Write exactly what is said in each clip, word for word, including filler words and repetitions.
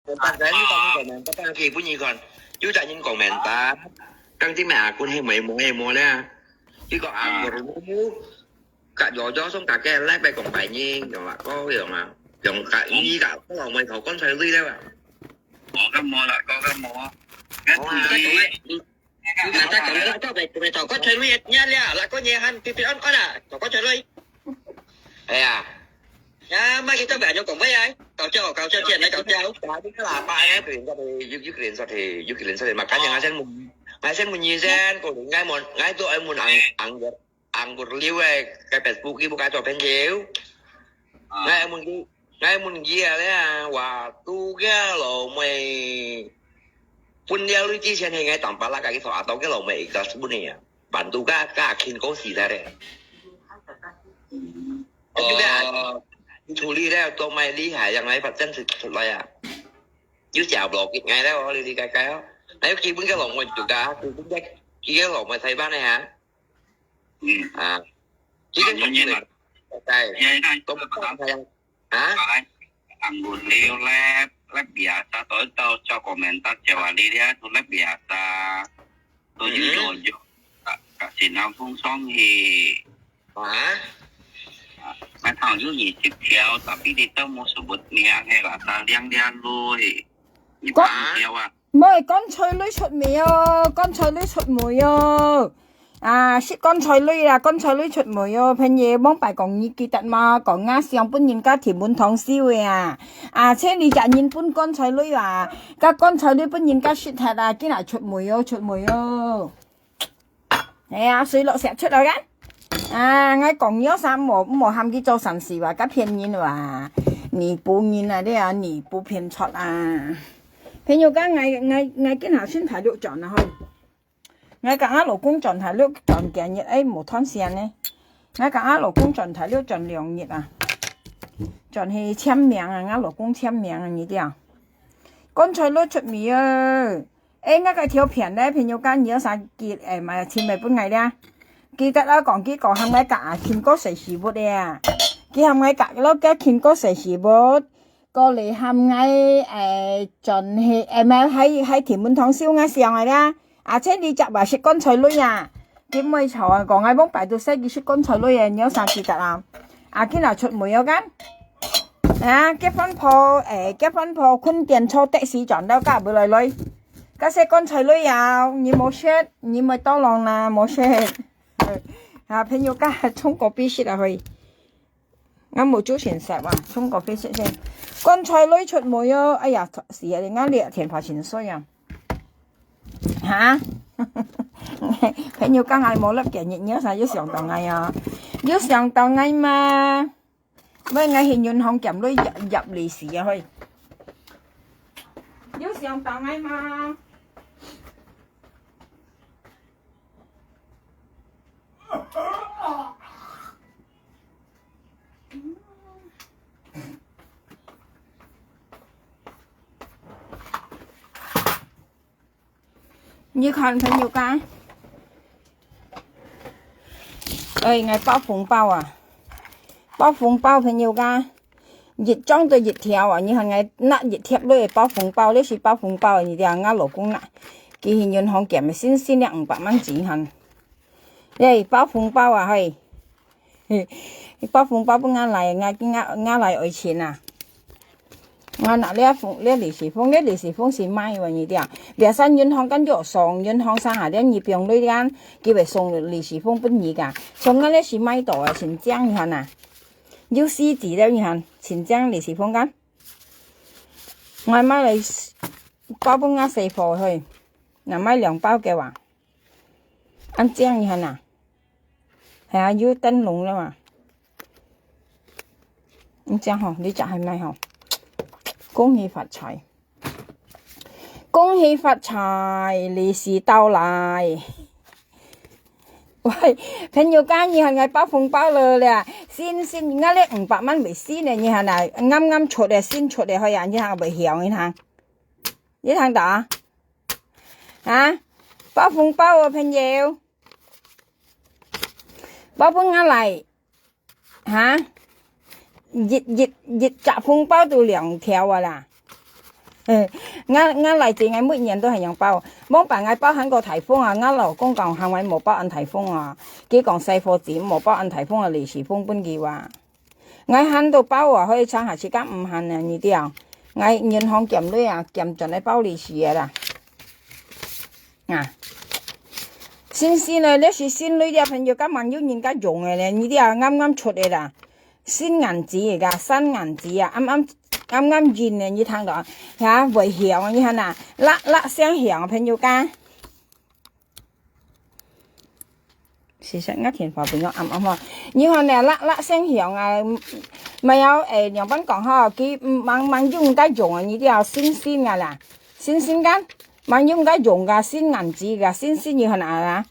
但係呢個呢個名，但係佢本意看，有隻人講名單，當今日啊，佢係無無係無咧，佢講啊，無無，甲有有送大家來拜講拜年，用啦，講用啊，用甲呢甲，可能會頭乾脆鐳咧啊。我个無啦，我个無。我同佢。Mata kami lah kau baik kami tahu kau cari duit nya lah lah kau nyehan pipi on on lah kau kau cari. Ayah. Ya, mai kita banyak kau bayar. Kau cakap kau cakap cakap kau cakap. Apa ya? Ukraine satu, Ukraine satu, Ukraine satu. Makanya ngasih mun, ngasih mun nyesan kau ngai mun, ngai tu ai mun ang ang ang berliu eh, kau Facebook ibu kau tu penjeu. Ngai mun ngai mun kia le, waktu kia lo mai. Pun dia lui chi chen he ngai tang pala ka ki tho atau ke lo mai ikhlas pun ya. Bantu ka ka kin ko si ta de. Juga. Chuli de to mai li hai yang ngai pat chen si chut lai ya. Yu jia blo ki ngai de o li li kai kai o. Ngai ki pun ke lo mai juga, ki pun ke ki ke lo mai sai ban ne ha. Ah. Ki ke lo mai. Sai. Ko pa sai. Ha? Ang gulio le, le biasa to to cho komentar Jawa li dia tu le biasa. Tu yu yo yo. Ka ka sinau phung song hi. Ha? Mai thang yu ni chip theo tapi di to mo sebut niang he la ta liang liang lui. Ni pa theo ah. 毋係，乾脆鐳出味哦，乾脆鐳出味哦。啊，食乾脆鐳啦，乾脆鐳出味哦，朋友，往擺講你記得嘛，講啊，想分人家天門堂燒个啊，啊，千里隻人分乾脆鐳啊，甲乾脆鐳分人家食忒啊，今日出味哦，出味哦。哎呀，水落石出來个。啊，𠊎講你啥，莫莫喊佢做善事哇，甲騙人哇，你不人啊，你啊，你不騙出啊。朋友講，𠊎𠊎𠊎今下先大陸轉啊吼。 𠊎甲𠊎老公轉大陸轉幾日，哎，無斷線呢。𠊎甲𠊎老公轉大陸轉兩日啊，轉去簽名啊，𠊎老公簽名啊，你知啊？乾脆鐳出味哦！哎，𠊎个條片呢，朋友間你有啥記，哎，買錢買分𠊎咧？記得啊，講佢講喊𠊎甲啊，聽過誰是不咧？佢喊𠊎甲，老家聽過誰是不？ 過來喊𠊎，誒，轉去，誒，毋係，還還天門堂燒𠊎想个啦。啊，千里隻話食乾脆鐳啊，佢毋會吵啊，講𠊎往擺都使佢食乾脆鐳啊，你有啥記得啊？啊，今日出門要緊。啊，結婚婆，誒，結婚婆困電坐的士轉到家會來來。該食乾脆鐳啊，你無食，你莫多浪啦，無食。啊，朋友家沖咖啡食啊去。 𠊎無煮成食啊，沖咖啡食先。乾脆鐳出味哦！哎呀，死啊！𠊎這電話真衰啊！哈？朋友講𠊎無落件，你有啥有想到𠊎啊？有想到𠊎嘛？喂，𠊎去銀行撳鐳入入利是啊，嘿。有想到𠊎嘛？ 你看朋友間，哎，𠊎包紅包啊，包紅包朋友間，一張都一條啊！你看𠊎拿一貼落去包紅包，這是包紅包，你知啊？𠊎老公拿，佢去銀行撳个新新个五百萬紙，你看。 耶，包紅包啊，嘿。包紅包分𠊎來，𠊎𠊎𠊎來愛錢啊。𠊎拿這封這利是封，這利是封是買个，你知啊？Biasa銀行間就送銀行上下，這你放落間，佢會送利是封分你个。像𠊎這是買到个，真正你看啊。有四支了，你看，真正利是封間。𠊎買來包分𠊎細婆去，若買兩包个話。 恁靚你看啊？係啊，有燈籠了嘛？恁靚吼，你隻係買吼？恭喜發財，恭喜發財，利是到來。喂，朋友家，你看𠊎包紅包了咧，新新，𠊎這五百萬未新呢，你看啊，啱啱出个，新出个，係啊，你看未響，你看，你聽到啊？ 啊，包紅包哦，朋友，包分𠊎來，哈，一一一隻紅包都兩條啊啦。𠊎，𠊎倈仔𠊎每年都係恁樣包，往擺𠊎包還過颱風啊，𠊎老公講喊𠊎莫包恁颱風啊，佢講細貨仔莫包恁颱風啊，利是封分佢哇。 𠊎還都包啊，可以撐下自家毋還呢，你知啊？𠊎銀行減鐳啊，減轉來包利是个啦。啊，新新个，這係新鐳个，朋友，今晚有人家用个咧，你知啊？啱啱出个啦，新銀紙个，新銀紙啊，啱啱，啱啱印个，你聽到啊？呀，會響啊，你看啊，啦啦聲響啊，朋友家。 其實𠊎電話分佢暗暗吼，你看呢，啦啦聲響啊，無有，誒，仰般講吼，佢吂吂用該用啊，你知啊，新新个啦，新新間，吂用該用个，新銀紙个，新新你看啊啦，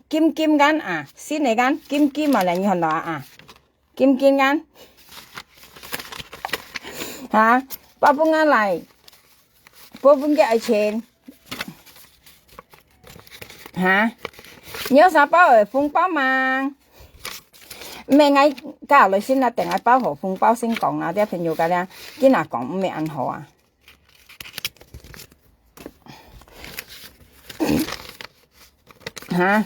金金間啊，新个間，金金啊啦，你看到啊啊。 金金間。哈？包分𠊎倈，包分佢愛錢。哈？你有啥包个紅包嗎？毋係，𠊎家來先啦，等𠊎包好紅包先講啦，這朋友家咧，今仔講毋係恁好啊。 哈？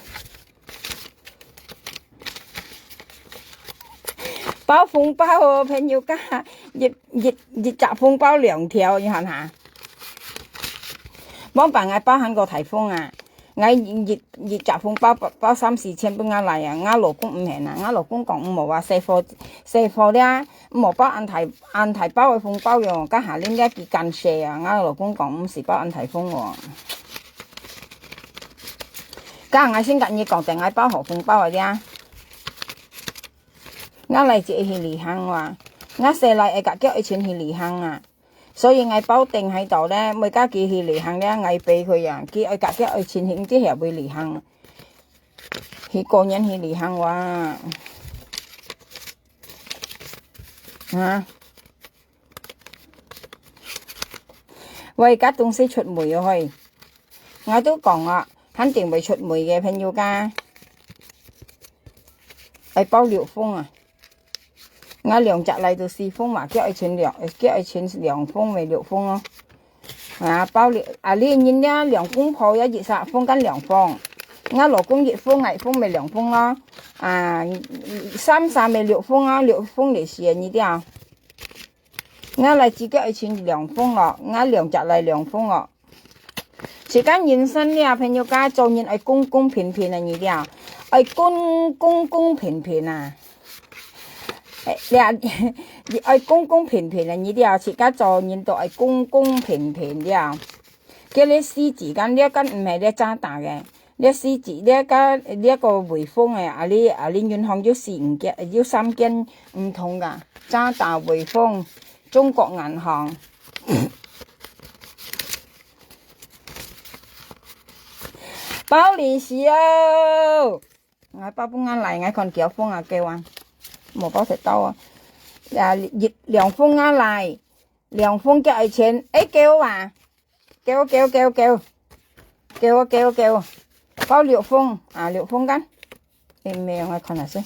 包紅包哦，朋友家，一，一，一隻紅包兩條，你看哈。往擺𠊎包還過颱風啊，𠊎一，一隻紅包包，包三四千分𠊎倈啊，𠊎老公毋肯啊，𠊎老公講毋好啊，細貨，細貨咧， 無包恁大，恁大包个紅包喲，該下恁个幾間細啊，𠊎老公講毋使包恁大封哦。該𠊎先甲你講，等𠊎包好紅包个呀。𠊎倈仔去旅行哇，𠊎細倈仔甲叫佢先去旅行啊，所以𠊎包定喺度咧，每家佢去旅行咧，𠊎陪佢啊，佢愛甲叫佢先去，毋知曉會旅行，去過年去旅行哇。 啊。喂，該東西出味哦嘿。𠊎都講啊，肯定會出味个朋友家。愛包六封啊。𠊎兩隻倈都四封嘛，叫佢請兩，叫佢請兩封咪六封咯。 啊，包了，啊，你人家兩公婆也一儕封間兩封，𠊎老公一封，𠊎一封咪兩封咯。啊，三儕咪六封啊，六封利是你知啊。𠊎倈仔叫佢請兩封咯，𠊎兩隻倈兩封咯。自家人生呢，朋友家做人愛公公平平啊，你知啊，愛公，公公平平啊。 哎，你啊，你愛公公平平啊，你兜自家做人都愛公公平平了。叫你獅子間，這間毋係這渣打个，這獅子，這個，這個匯豐个，啊你，啊你銀行有四五間，有三間毋同个，渣打、匯豐、中國銀行。包利是哦！ 𠊎包分𠊎倈，𠊎看幾多封啊，夠啊，無包忒到啊。啊，一，兩封啊倈，兩封幾多錢？哎，夠啊，夠，夠，夠，夠，夠啊，夠，夠，包六封啊，六封間。哎，無，𠊎看下先。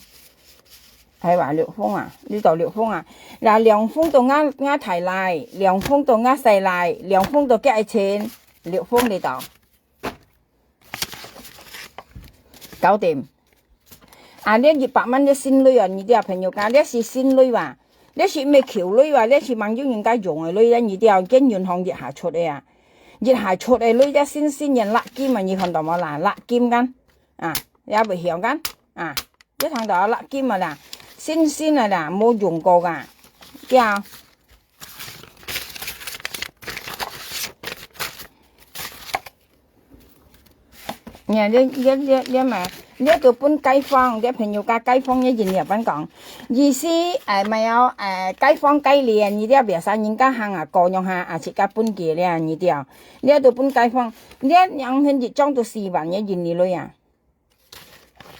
係吧，六封啊，呢度六封啊。嗱，兩封到𠊎，𠊎大倈，兩封到𠊎細倈，兩封到幾多錢？六封呢度。 搞掂。啊，這一百萬這新鐳啊，你兜朋友家，這係新鐳哇，這係毋係舊鐳哇，這係吂有人家用个鐳啊，你兜，該銀行一下出个啊，一下出个鐳，這新新个辣金啊，你看到無啦？辣金間，啊，也會響間，啊，這聽到辣金啊啦，新新个啦，無用過个，對啊。 你看，這，這，這，這嘛，這都分街坊，這朋友家街坊這人了般講。意思，哎，無有，哎，街坊街鄰，你這別儕人家行啊，過用下，啊，自家分佢了，你兜。這都分街坊，這兩天一張都四萬个銀鐳啊。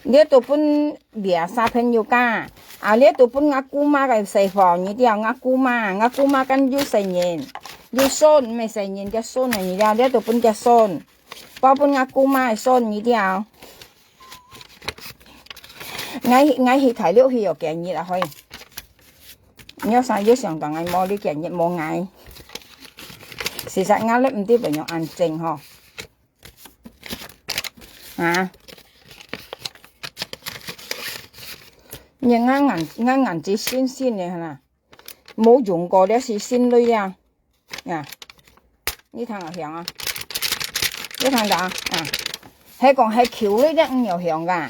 這都分別儕朋友家，啊，這都分吾姑媽个細貨，你兜，吾姑媽，吾姑媽間有細人，有孫，毋係細人，个孫啊，你兜，這都分个孫。 包分吾姑媽个孫，你兜。𠊎，𠊎去大陸去有幾日啊，嘿。你有啥有想到𠊎無？你幾日無𠊎？其實𠊎咧毋知會用恁整吼。啊，你眼眼眼眼睛新新个啦，無用過了是新類啊。啊，你聽下香啊，你聽到啊？啊，係講係Q類个毋有香噶。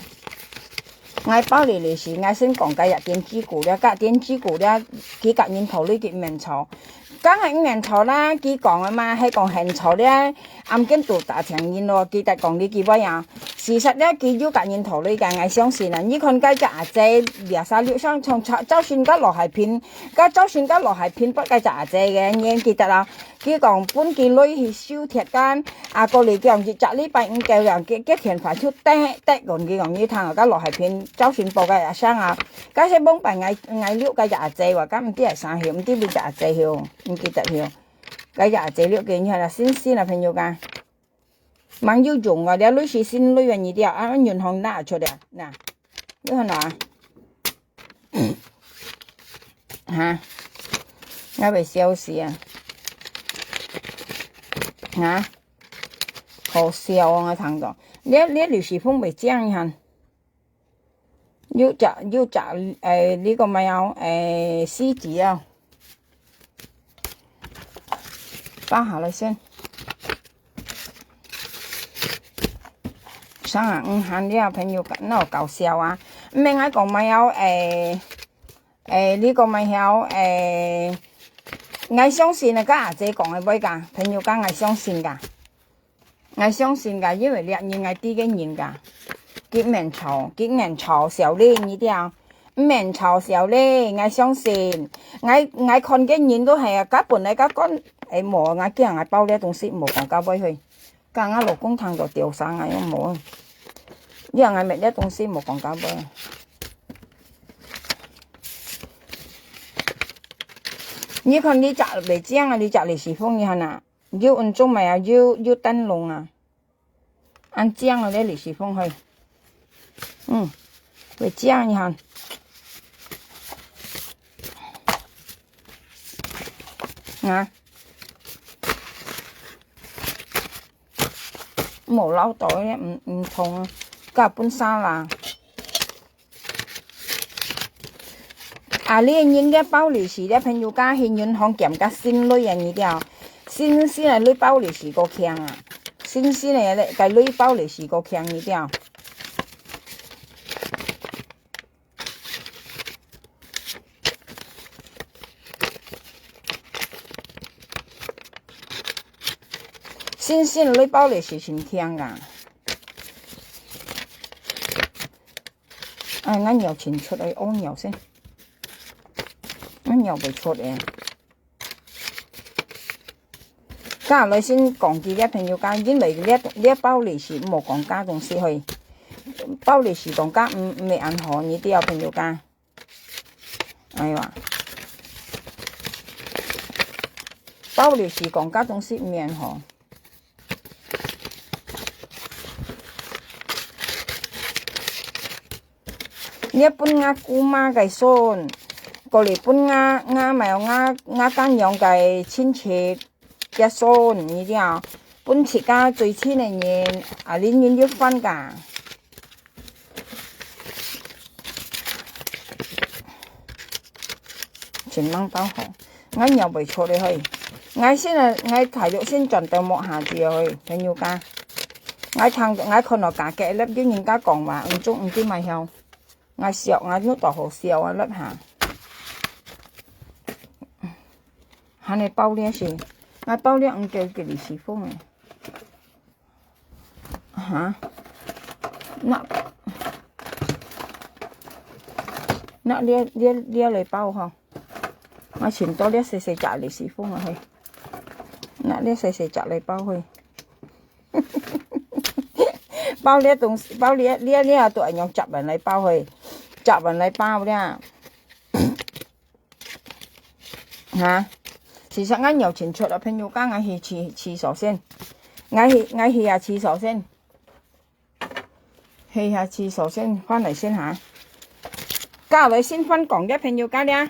𠊎包利利時，𠊎先講該隻電子菇了，該電子菇了，佢甲人頭類佢毋免炒。該係毋免炒啦，佢講个嘛，係講現炒了，暗間都打成人咯，佢在講你幾位啊？事實了，佢有甲人頭類个，𠊎相信啊。你看該隻阿姐，這下又想從朝，朝晨个羅海平，該朝晨个羅海平，不該隻阿姐个，你記得啦？ 佢講分佢女去收鐵杆，啊，過來講一隻禮拜毋夠樣，佢，佢電話就得，得講佢講你聽啊，該羅海平朝晨報个阿聲啊，該些往擺𠊎，𠊎溜該隻阿姐話，該毋知係啥曉，毋知邊隻阿姐曉，毋記得曉。該隻阿姐溜个，你看啦，新鮮啊，朋友家。 蠻有用啊，這類似新類个你知啊，啊，銀行拿出來，那，你看啊，哈，𠊎會笑死啊，哈，好笑啊，𠊎聽到，這，這利是封袂靚，你看。 有隻，有隻，誒，這個麼个哦，誒，四支啊。包下來先。上啊，嗯，喊了朋友，哪有搞笑啊？毋免𠊎講麼个哦，誒，誒，這個麼个哦，誒，𠊎相信啊，該阿姐講个會个，朋友講𠊎相信个。 𠊎相信个，因為這人𠊎知个人个，佢毋免吵，佢毋免吵小麗，你知啊？毋免吵小麗，𠊎相信。𠊎，𠊎看个人都係啊，該本來該講，誒，無，𠊎驚𠊎包這東西無講到尾去，該𠊎老公聽到丟生啊，又無。這𠊎買這東西無講到尾。你看你隻袂靚啊，你隻利是封你看啊。 又恁重麼个啊，又，又燈籠啊。恁靚啊，這利是封嘿。嗯，會靚你看。啊。無撈到个，毋，毋同啊，該本衫啦。 啊，你人个包利是，這朋友家去銀行檢个新鐳啊，你知啊？新鮮个鐳包利是過強啊，新鮮个咧，个鐳包利是過強，你知啊？新鮮个鐳包利是真強啊！ 哎，𠊎尿清出來，屙尿先。𠊎尿袂出來。該來先講佢个朋友家，因為這，這包利是無講價東西嘿。包利是講價毋，毋會恁好，你知啊朋友家。哎呀，包利是講價東西毋會恁好。 你分吾姑媽个孫，過來分吾，吾，無，吾，吾家娘个親戚个孫，你知啊？分自家最親个人，啊，恁人有份个。真吂包好。 𠊎尿袂出來嘿。𠊎先啊，𠊎大陸先轉到莫下子嘿，朋友家。𠊎聽，𠊎看到價格粒，有人家講話，毋中毋知買曉。𠊎笑，𠊎腦袋好笑啊，粒下。還係包了先，𠊎包了毋夠幾利是封誒。 哈？那，那這，這，這來包吼。𠊎尋到這細細隻利是封啊嘿。那這細細隻來包嘿。包這東西，包這，這，這都愛用十萬來包嘿。十萬來包了。 哈？其實𠊎尿清出了，朋友家，𠊎去廁，廁所先。𠊎去，𠊎去啊，廁所先。去下廁所先，翻來先哈。過來先翻講个朋友家了。